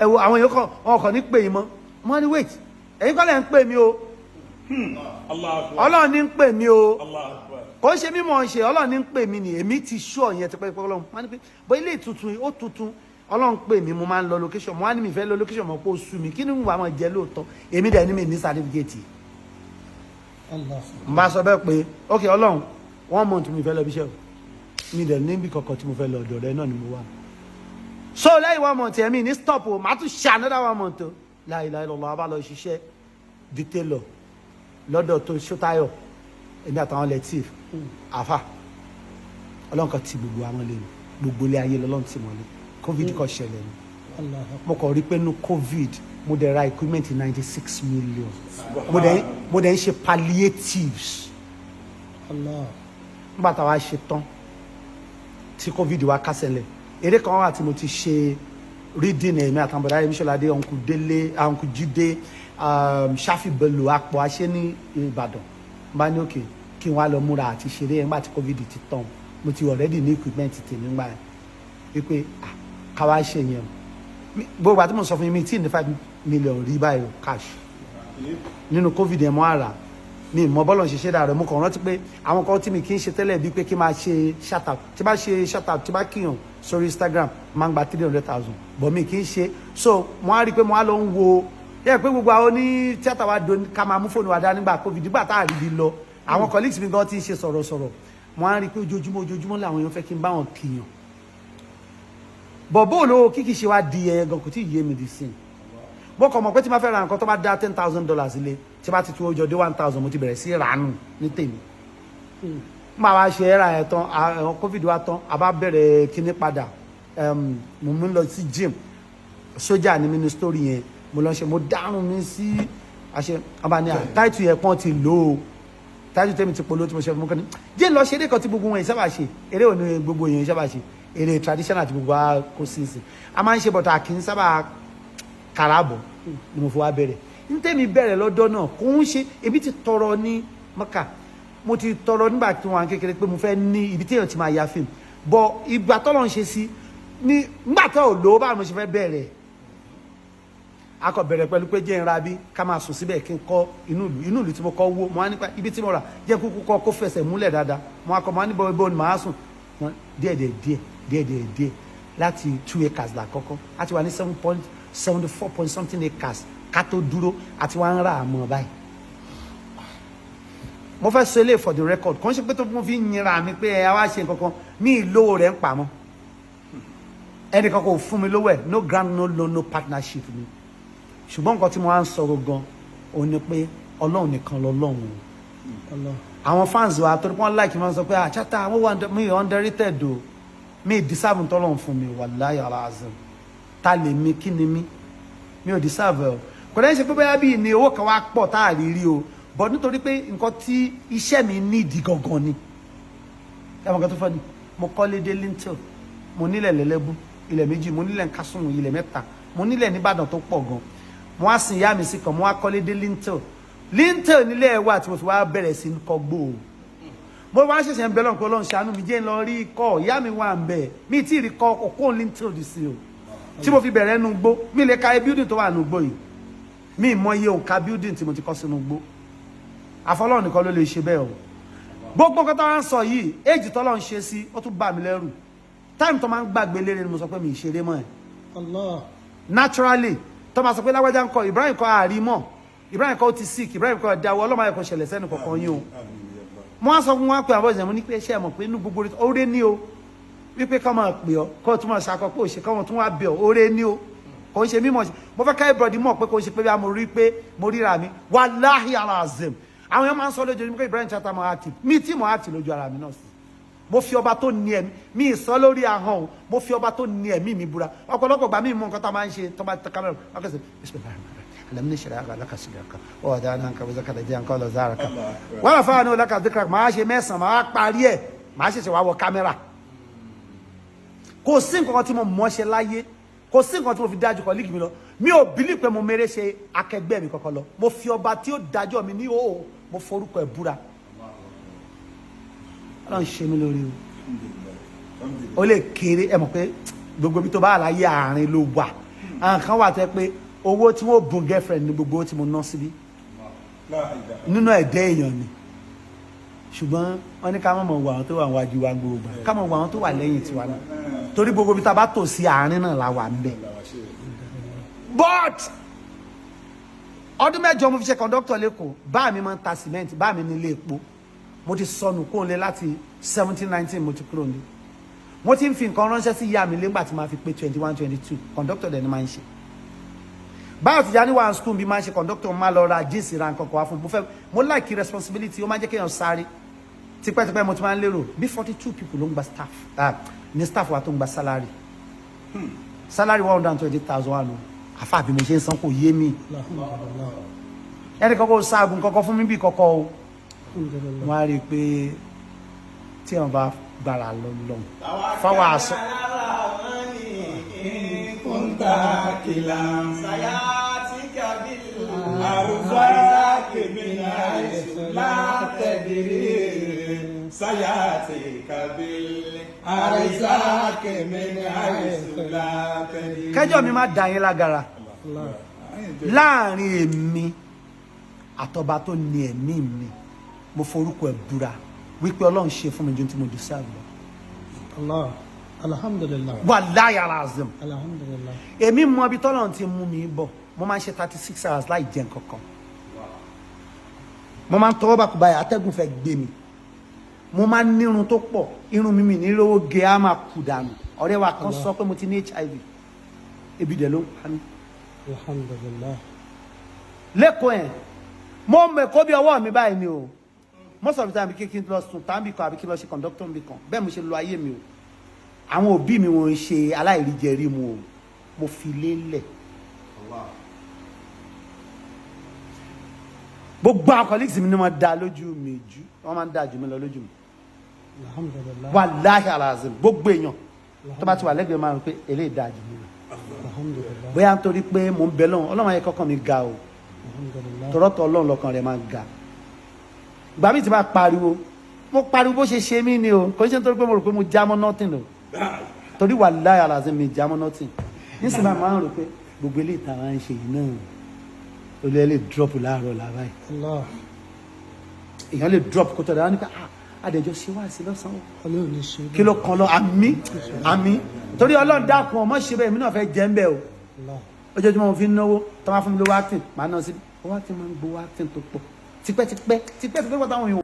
Ẹ wo àwọn èèyàn kan, wọn kàn ní pè yín mọ́. Mo ní, "Wait, ẹ̀yin kọ́ lẹ̀ ń pè mí o." Allahu Akbar. Ọlọ́run ní ń pè mí o. Allahu Akbar. Kò ń ṣe mímọ̀ ń ṣe, Ọlọ́run ní ń pè mí ni. Èmi ti ṣú ọ̀yẹn ti pẹ́ pẹ́. Ọlọ́run wọ́n ní pé bọ́ ilé ìtuntun yìí, ó tuntun. Ọlọ́run pè mí, mo máa ń lọ location. Mo wá ní mi fẹ́ lọ location mọ́, pé ó sú mi. Kí ni wàá máa jẹ lóòótọ́? Èmi dẹ̀ ní mi ní certificate. N bá sọ bẹ́ẹ̀ pé, "Ok Ọlọ́run, one month mi fẹ́ lọ bí iṣẹ́ o, mi dẹ̀ níbi kankan tí mo fẹ́ lọ, ọ̀dọ̀ rẹ náà ni mo wà." So lẹ́yìn one month, ẹ̀mí ní stop o, màá tún ṣe another one month o. La ilaha illallah, a bá lọ ṣiṣẹ́ di tailor lọ́dọ̀ tó Ṣótáyọ̀, èmi àtàwọn Latif àfà. Ọlọ́run kan ti gbogbo àwọn lé ní gbogbo ilé ayé lọ́lọ́run ti mọ̀ ní COVID kan ṣẹlẹ̀ ni. Mo kàn rí pé ní COVID, mo dẹ̀ ra equipment 96 million, mo dẹ̀ ń ṣe palliatives. Nígbà táwa ṣe tán tí COVID wa kásẹ̀ lẹ̀, eré kan wà tí mo ti ṣe reading, ẹ̀mí àtàwọn bọ̀dá Yẹmí Ṣọládé, uncle Délé, uncle Jídé, Ṣáfì Bello, àpò àṣẹ ní Ìbàdàn. Bá ní òkè kí n wá lọ múra àti ṣeré ẹ̀. Nígbà tí COVID ti tán, mo ti already ní equipment tèmi ńgbà yẹn wípé, ah, káwá ṣe yẹn o. Gbogbo àti mo sọ fún yín, mi tí ní 5 million rí báyìí o, cash. Nínú COVID yẹn, mo á rà. Mi mọ bọ́lọ̀ ṣe ṣe dàrú. Mo kàn rántí pé àwọn kan tí mi kì í ṣe tẹ́lẹ̀, bíi pé kí n máa ṣe shout out, tí bá ṣe shout out, tí bá kíyàn sórí Instagram, máa ń gba 300,000, but mi kì í ṣe. So mo á rí i pé mo á lọ ń wo yẹ pé gbogbo àwọn oní tíátà wa do ká máa mú fóònù wa dá nígbà COVID, nígbà tá a rí bi lọ. Àwọn colleagues mi gan ti ń ṣe sọ̀rọ̀sọ̀rọ̀. Mo á rí i pé ojoojúmọ́ ojoojúmọ́ làwọn èèyàn fẹ́ kí n bá wọn kíyàn bọ̀. Bóòlù kíkì ṣe wá di ẹyẹ gan, kò tí ì yé mi di sí i. Mo kàn mọ̀ pé tí ma fẹ́ ra nǹkan tó bá dá $10,000 ilé, tí bá ti tu ọjọ́ dé 1,000, mo ti bẹ̀rẹ̀ sí ràánù ní tèmi. Má wá ṣe ẹ̀rà ẹ̀ tán, àwọn COVID wa tán, a bá bẹ̀rẹ̀ kíní padà. Mo mú lọ sí gym. Sójà ní mi ní story yẹn. Mo lọ ṣe, mo dárùn mi sí àṣẹ ọba ní à táìtù yẹn pọ́n ti lò ó. Táìtù tẹ́mi ti polówó tí mo ṣe fún mi kàn ní jẹ́ lọ ṣe eré kan tí gbogbo wọn yìí sábà ṣe. Eré òní gbogbo yẹn sábà ṣe, eré traditional tí gbogbo wa kó sí sí a máa ń ṣe, bọ̀tà kì í sábà karabọ̀ ni mo fi wá bẹ̀rẹ̀. Ní tẹ́mi bẹ̀rẹ̀ lọ́dọ̀ náà, kò ń ṣe ebi ti tọrọ ní Mọ́kà. Mo ti tọrọ nígbà tí wọn kékeré pé mo fẹ́ ní ibi tí èèyàn ti máa ya fíìmù bọ̀. Ìgbà tọ́lọ́ ń ṣe sí ní nígbà tó ò lówó, báwo mo ṣe fẹ́ bẹ̀rẹ̀? A kò bẹ̀rẹ̀ pẹ̀lú pé jẹ́ n ra bí ká máa sùn síbẹ̀, kí n kọ́ inú ìlú. Inú ìlú tí mo kọ́ wó. Mo wá nípa ibi tí mo rà jẹ́ kúkú kọ́ kó fẹsẹ̀ múlẹ̀ dáadáa. Mo wá kọ́, mo wá níbo ibo ni màá sùn. Díẹ̀ díẹ̀ díẹ̀ díẹ̀ díẹ̀ díẹ̀, láti 2 acres lákọ́kọ́, a ti wà ní 7.74 point something acres ká tó dúró, àti wá ń rà á mọ́ báyìí. Mo fẹ́ sọ eléyìí for the record, kò ń ṣe pé tó mo fi ń yinra mi pé ẹ wá ṣe nǹkan kan. Mi ì lówó rẹ̀ ń pamọ́, ẹnìkan kò fún mi lówó ẹ̀, no grant, no loan, no partnership ni. Ṣùgbọ́n nǹkan tí mo wá ń sọ gangan òun ni pé Ọlọ́run nìkan lọ́lọ́run o. Àwọn fans wa, torí pé wọ́n like, wọ́n sọ pé àchátá àwọn wà mí underrated o. Mi deserve tọ́lọ́run fún mi, wàláyé alazim. Ta lè mi? Kí ni mí? Mi ò deserve ẹ o. Kò dẹ́n ṣe pé bóyá bíi ni owó kan wá pọ̀ tá a rí rí o, but nítorí pé nǹkan tí iṣẹ́ mi nídìí gangan ni. Ẹ mọ̀ nǹkan tó fọ́ ni, mo kọ́lé dé lintel, mo nílẹ̀ lẹ́lẹ́bú, ilẹ̀ méjì, mo nílẹ̀ nkásùn, ilẹ̀ mẹ́ta, mo nílẹ̀ nìbàdàn tó pọ̀ gan. Mo wá sin ìyá mi sí kan, mo wá kọ́lé dé lintel. Lintel nílé ẹ̀ wà tí mo fi wá bẹ̀rẹ̀ sí kọ́ gbó o. Mo wá ṣẹ̀ṣẹ̀ ń bẹ lọ́n pé Ọlọ́run ṣàánú mi, jẹ́ ń lọ rí kọ́. Ìyá mi wà ń bẹ̀, mi tí ì rí kọ́ òkú lintel dì sí o tí mo fi bẹ̀rẹ̀ nu gbó. Mi lè ka building tó wà nu gbó yìí, mi mọ iye òǹkà building tí mo ti kọ́ sínú gbó. Àfọlọ́run nìkan ló lè ṣe bẹ́ẹ̀ o. Gbogbo nǹkan tó wá ń sọ yìí, éèjì tọ́lọ́ ń ṣe sí, ó tún bà mí lẹ́rù. Time tó máa ń gbàgbé lérè ni mo sọ pé mi ì ṣeré mọ́ ẹ̀. Allah. Naturally, tó máa sọ pé lágbájá ń kọ, Ibrahim kọ, àrímọ̀ Ibrahim kọ, ó ti sick, Ibrahim kọ, dáwọ́ ọlọ́mọ ayẹ̀kọ́ ṣẹlẹ̀ sẹ́nu kọ̀ọ̀kan yín o. Mo wá sọ fún wọn pé àwọn ìṣẹ̀mú ní pé ṣé ẹ mọ̀ pé inú gbogbo oore ní o, wípé kọ́ máa pè ọ́, kọ́ tún máa ṣakọ pé òṣè kọ́ wọn tún wá bẹ̀ ọ́, oore ní o. Kò ń ṣe mímọ̀ ṣe. Mo fẹ́ ká everybody mọ̀ pé kò ń ṣe pé bí a mo rí pé mo ríra mi. Wàláhì alazim, àwọn èèyàn máa ń sọ lójoojúmọ́ pé Ibrahim Chatta mo active. Mi tí mo act lójú ara mi náà sí, mo fi ọba tó ní ẹ̀mí mi sọ lórí ahọ́n o, mo fi ọba tó ní ẹ̀mí mi búra. Ọ̀pọ̀lọpọ̀ gbà mí mú nǹkan tá a máa ń ṣe tó bá tẹ kámẹ́rà, wọ́n kẹsẹ̀ bismillahir alam nashrah laka sadraka wa wada'na anka wizraka alladhi anqadha dhahraka wa rafa'na laka dhikrak. Máa ṣe mẹ́sàn-án, máa parí ẹ̀, máa ṣẹ̀ṣẹ̀ wá wọ kámẹ́rà. Kò sí nǹkan kan tí mo mọ̀ ṣe láyé, kò sí nǹkan tí mo fi dájú colleague mi lọ. Mi ò believe pé mo méré ṣe akẹgbẹ́ mi kankan lọ. Mo fi ọba tí ó dájọ́ mi ní òò, mo forúkọ ẹ̀ búra. Ọlọ́run ṣe mí lórí o. Ó lè kéré, ẹ mọ̀ pé gbogbo ibi tó bá wà láyé, àárín ló wà. Àwọn kan wà tẹ́ pé owó tí wọ́n bùn girlfriend ní gbogbo owó tí mo ná síbí La ilaha. nínú ẹ̀dẹ́ èèyàn ni. Ṣùgbọ́n wọ́n ní ká má mọ̀ wo àwọn tó wà wájú wa gbogbo gbà, ká mọ̀ wo àwọn tó wà lẹ́yìn tiwa náà, torí gbogbo bí ta bá tò sí, àárín náà la wà ń bẹ̀. But ọdún 8 mo fi ṣe conductor lẹ́kọ̀ọ́. Bá mi máa ń ta cement, bá mi nílé epo. Mo ti sọnù kó lé láti 17, 19. Mo ti kúrò ní, mo ti ń fi nǹkan ránṣẹ́ sí ìyá mi lẹ́gbà tí màá fi pé 21, 22. Conductor dẹ̀ ni máa ń ṣe. Báyọ̀ Tìjání wà ní school bí máa ń ṣe conductor, máa lọ ra jíìsì, ra nǹkan kan wá fún mi. Mo fẹ́, mo like responsibility, ó máa ń jẹ́ kéèyàn sáré. Tipẹ́tipẹ́ mo ti máa ń lérò bí 42 people ló ń gba staff, ah, ní staff wa tó ń gba salary 120,000 wà nù. Àfa, bí mo ṣe ń san kò yé mi. Alhamdulillah. Ẹnì kọ́kọ́ ṣaagùn kọ́kọ́ fún mi bí kọ́kọ́ o. Alhamdulillah. Wọ́n á rí i pé tí wọ́n bá gbára lọ lọ́hùn fáwọn aṣọ. Kunta kilan. Arzaki min haythu la tadri. Sayatika bil arzaki min haythu la tadri. Kẹjọ mi má dà yín lágara. Allah. Láàrin èmi àtọba tó ní ẹ̀mí mi, mo forúkọ ẹ̀ búra wípé Ọlọ́run ṣe fún mi ju tí mo deserve lọ. Allah. Alhamdulillah. Wallahi alazim. Alhamdulillah. Èmi mọ ibi tọ́lọ́run ti mú mi bọ̀. Mo máa ń ṣe 36 hours láì jẹ nǹkan kan. Mo máa ń tọwọ́ bá kú báyìí, atẹ́gùn fẹ́ gbé mi. Mo máa ń nírun tó pọ̀, irun mi mi ní rówó ge, á máa kú dànù. Ọ̀rẹ́ wa kan sọ pé mo ti ní HIV, ebi dẹ̀ ló ń pa mí. Alhamdulillah. Lẹ́kọ̀ọ́ ẹ̀, mo mọ̀ ẹ̀kọ́ bí ọwọ́ mi báyìí ni o. Most of the time, kí n lọ sùn tàbí kan àbí kí n lọ ṣe conductor bí kan, bẹ́ẹ̀ mo ṣe lo ayé mi o. Àwọn òbí mi, wọn ń ṣe aláìríjẹrí mu o. Mo fi lélẹ̀. Allah. Gbogbo àwọn colleagues mi ni wọ́n dá lójú mi jù, wọ́n máa ń dá jù mí lọ lójú mi. Alhamdulillah. Wàláhì alazim, gbogbo èèyàn tó bá ti wà lẹ́gbẹ̀ẹ́ máa ń pé eléyìí dá jù mí lọ. Alhamdulillah. Bóyá nítorí pé mò ń bẹ lọ́hùn, Ọlọ́run ayé kọ́kàn mi ga o. Alhamdulillah. Tọ́rọ́tọ̀ Ọlọ́run lọ́kàn rẹ̀ máa ga. Ìgbà mi ti máa pariwo, mo pariwo bó ṣe ṣe mí ni o. Kò ń ṣe nítorí pé mo rò pé mo já mọ́ nothing o, torí wàláhì alazim, mi já mọ́ nothing. Nísìnyí máa ń rò pé gbogbo eléyìí táwa ń ṣe yìí náà, olú ẹ lè drop láàárọ̀ làbáyé. Allah. Èèyàn lè drop kó tọ́ da wọn ní pé, ah, adẹ̀jọ́ ṣe wá sí lọ́sàn-án. Ọlọ́run ní ṣe. Kí ló kan lọ? Àmì, àmì, torí Ọlọ́run dákun, ọmọ ṣe bẹ́ẹ̀, èmi náà fẹ́ jẹ́ ń bẹ́ẹ̀ o. Allah. Ojoojúmọ́ mo fi ń náwó tó máa fún mi lówó acting, màá ná sí owó acting, máa ń gbowó acting tó pọ̀ tipẹ́tipẹ́ tipẹ́tipẹ́ pọ̀ táwọn èèyàn.